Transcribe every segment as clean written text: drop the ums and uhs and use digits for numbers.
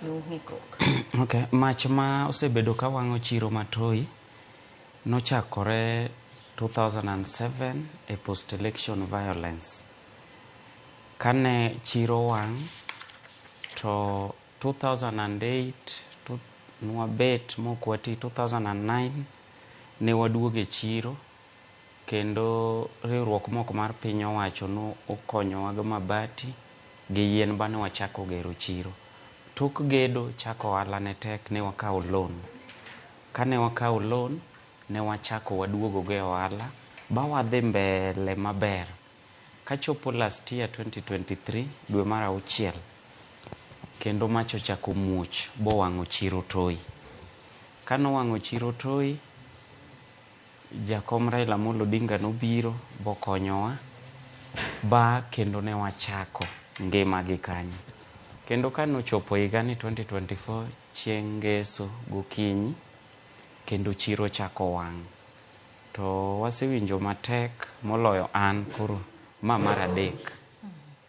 Nu ng'ikruok. Okay. Mach ma osebedo ka wang'o chiro ma Toi nochakore 2007 e post election violence. Kane chiro wang' to 2008 nwabet mok wati. 2009 ne waduogo e chiro kendo riwruok moko mar piny owacho no okonyowa gi mabati gi yien bane wachako gero chiro. Tok gedo chako ohala ne tek, ne wakawo loan. Kane wakawo loan, ne wachako waduogo go e ohala ba wadhi mbele maber. Kachopo last year 2023 dwe mar auchiel, kendo mach ochako muoch bowang'o chiro Toi. Kanowang'o chiro Toi, jakom Raila Amolo Odinga nobiro bokonyowa ba kendo ne wachako ngima gi kanyo. Kendo kanochopo higani 2024 chieng' ngeso gokinyi, kendo chiro ochako wang'. To wasewinjo matek moloyo an koro ma mar adek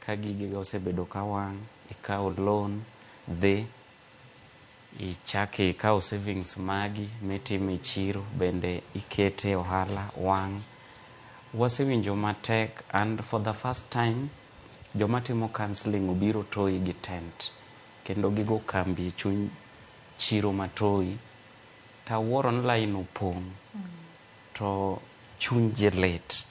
ka gigega osebedo ka wang', ikawo loan dhi ichak ikawo savings magi mitimo e chiro bende ikete ohala wang'. Wasewinjo matek and for the first time joma timo counselling obiro Toi gi tent kendo gigo kambi e chuny chiro ma Toi tawuoro ni line opong' to chuny ji lit.